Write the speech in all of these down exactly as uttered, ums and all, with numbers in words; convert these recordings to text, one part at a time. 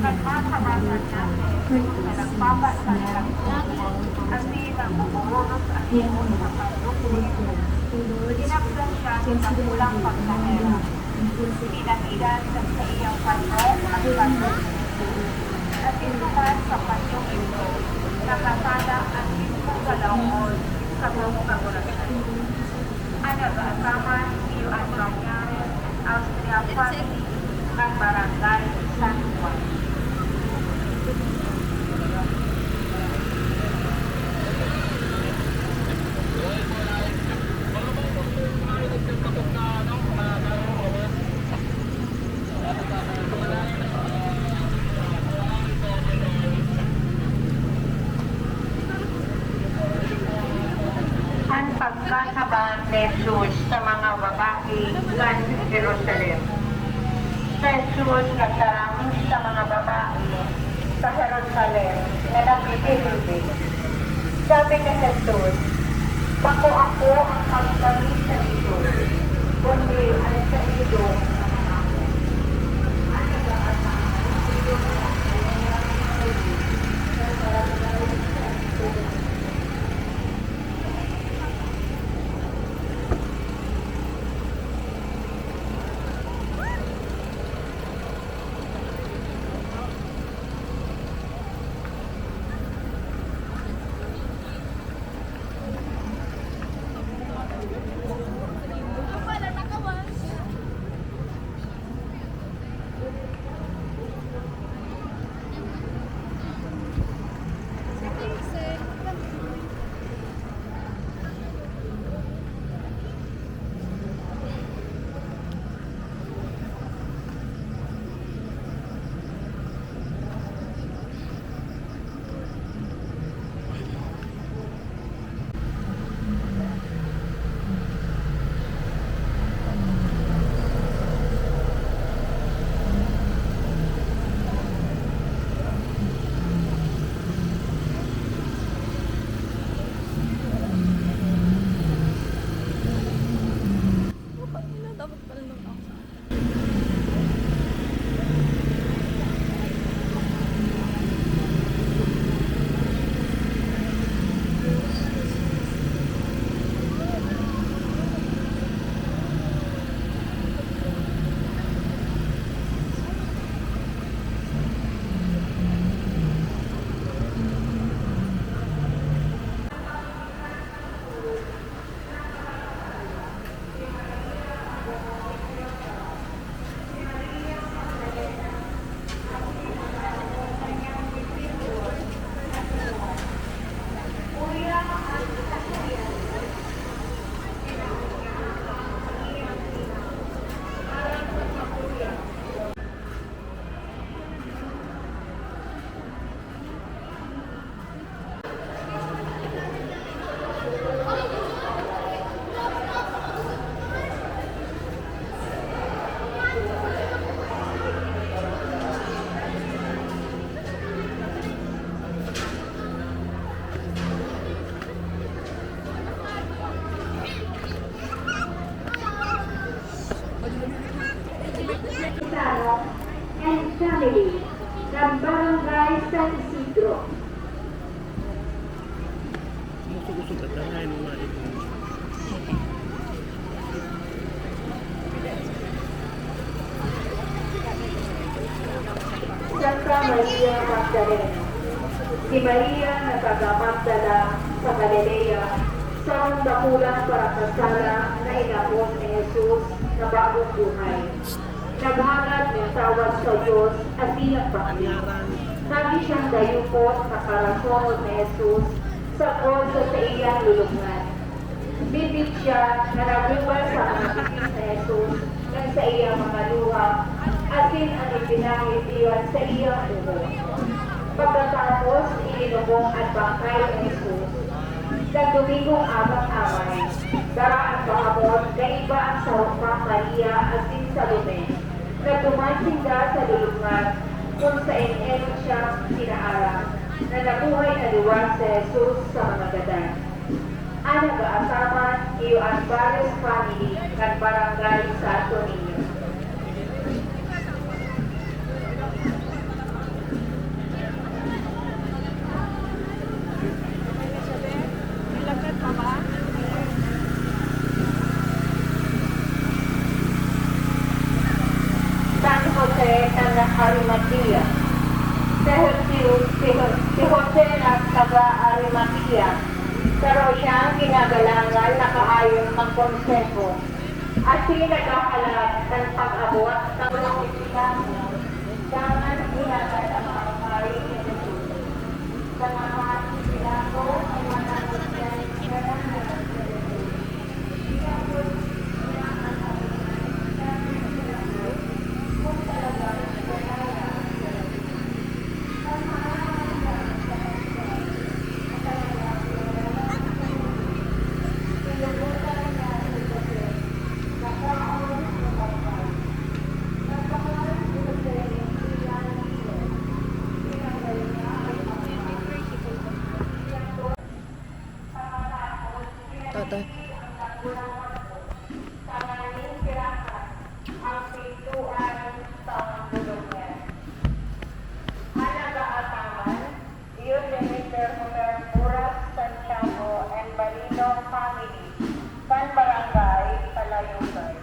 Nagmamahalan na nagpapasalamatan, asin nagbubuhuros an Dios sa pagdukot. Tinapdan siya sa dakulang pagkahera. Pinahiran sa saiyang panyo an panyo ni Jesus. Asin duman sa panyong idto, nakasala an mismong galaw-on sa kagurangnan. An nag-aataman iyo an Banyares and Austria family kan Barangay San Juan. An pagkataban ni Jesus sa mga babae kan Jerusalem. Si Jesus nagtaram sa mga babae sa Jerusalem na nagbibirbi. Sabi ni Jesus, "Bako ako an pagtamis sa ido, kundi an saindo an ako." An nag-aataman iyo na Sara and family ng Barangay San Isidro. Sumusugot-sugot na nga yung mga ito. Santa Maria Magdalena. Si Maria na taga Magdala sa Galilea, sarong dakulang parakasala na inapod ni Jesus na bagong buhay. Naghangad nin tawad sa Dios asin nagpakli. Hali siyang dayupon na parasunod ni Jesus sagkod sa saiyang lulubngan. Midbid siya na naghubal sa mga bitis ni Jesus kan saiyang mga luha asin an ipinangit iyan saiyang oho. Pagkatapos, ilinubong an bangkay ni Jesus. Kan Domingong agang-amay, dara an pahamot na iba an sarong pang Maria asin Salome, nagduman sinda sa lulubngan kun saen enon siyang pinaaram na nabuhay na liwat si Jesus sa mga gadan. An nag-aasaman iyo an Barrios family kan Barangay Santo Niño. San Jose kan Arimatea. Si, si, si, si Jose na taga Arimatea, saro siyang kinagalangan na kaayong magkonseho. Asin naghahalat kan pag-abot kan mga opisina dangan hinagad an pagkain ni Jesus. Tangahan si Pilato an mga nagsiyan kan Jesus. Tatay. Iyo si Mister Homer Buras Santiago and Marino family, kan Barangay Palayugay.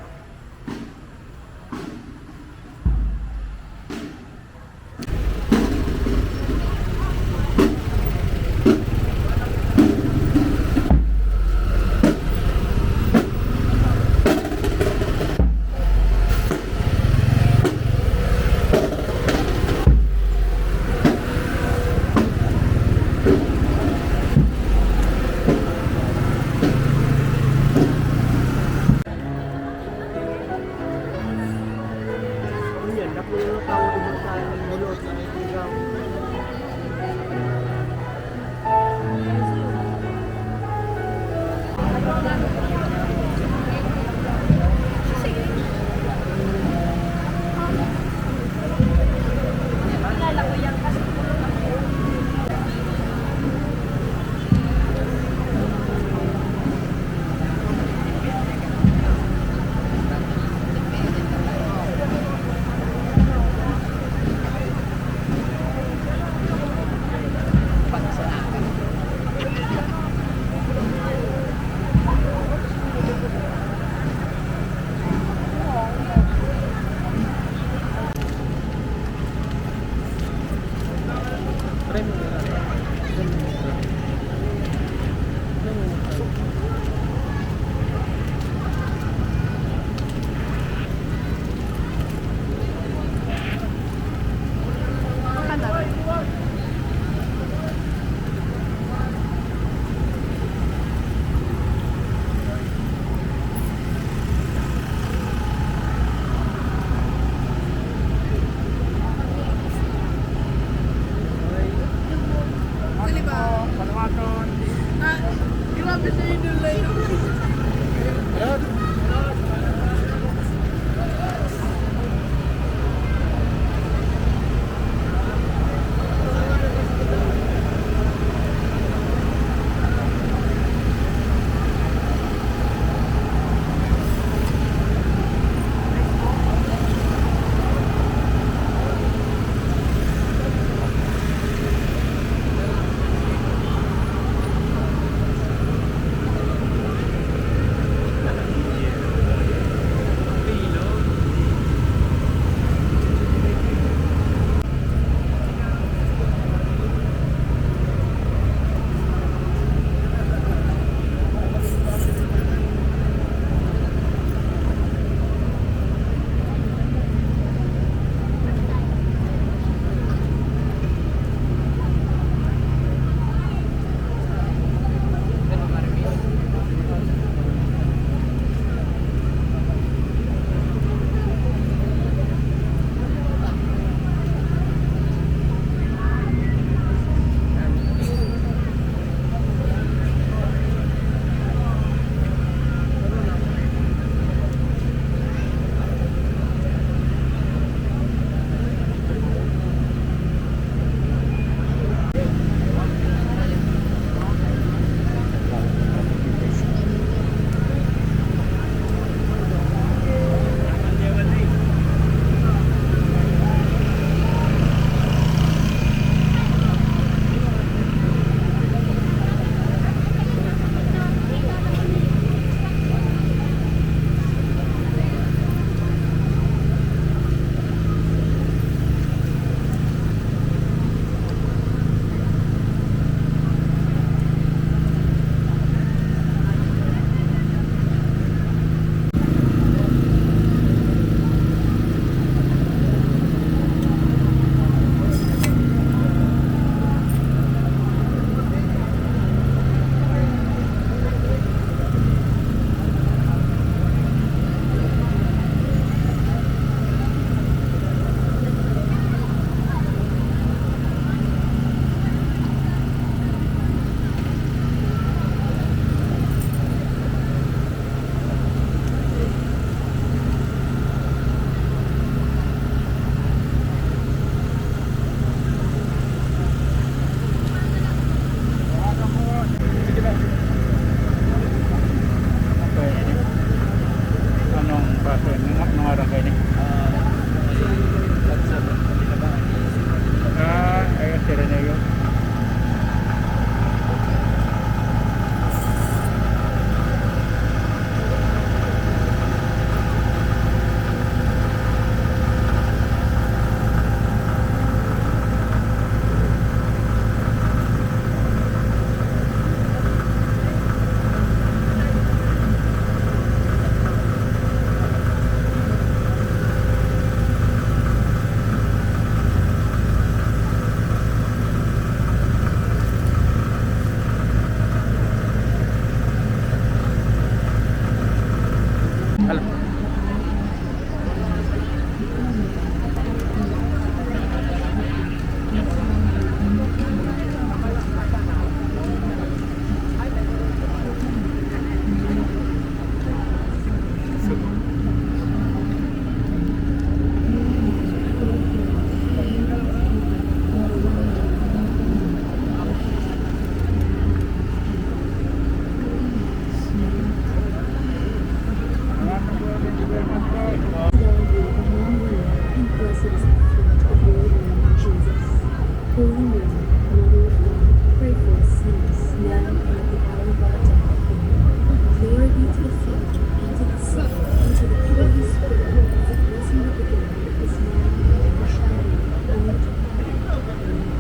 Holy Mary, Mother of God, pray for us sinners, now and at the hour of our death. Amen. Glory be to the Father, and to the Son, and to the Holy Spirit, as it was in the beginning, is now, and ever shall be, world without end. Amen.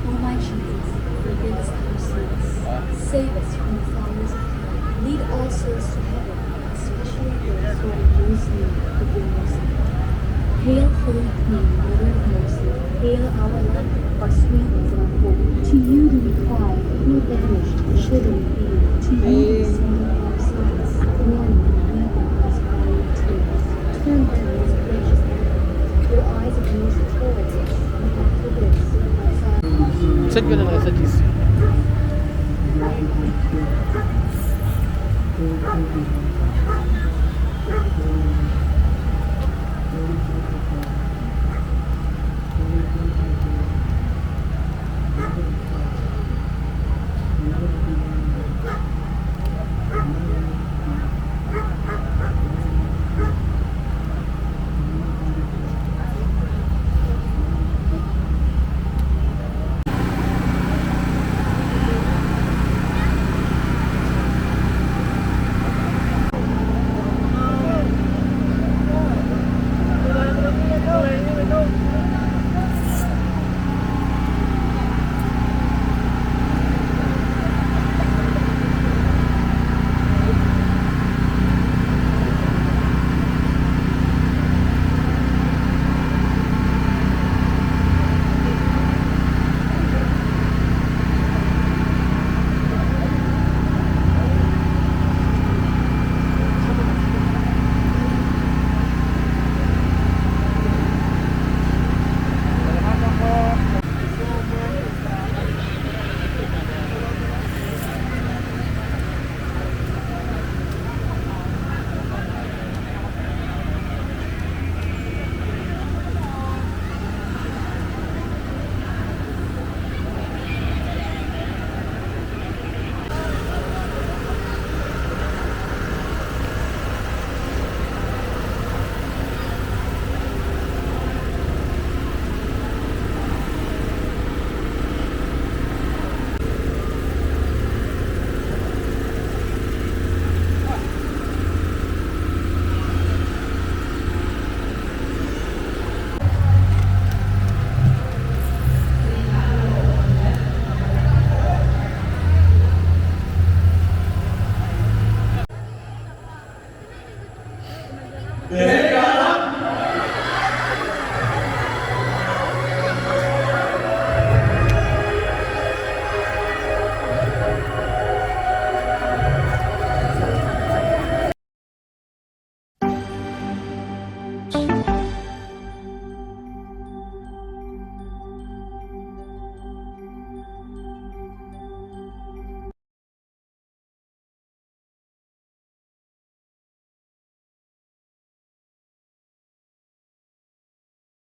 O my Jesus, forgive us our sins, save us from the fires of hell, lead all souls to heaven, especially those who are in most need of your mercy. Hail, Holy Queen, Mother of Mercy, hail our light, our sweetness, and our hope. To you do we cry, poor banished, shivering people. To you we send our sighs, mourning, weeping, and aspiring tears. Turn then, most gracious Mother, your eyes of mercy towards us, and after this, our sighs. Saan ka na lang sa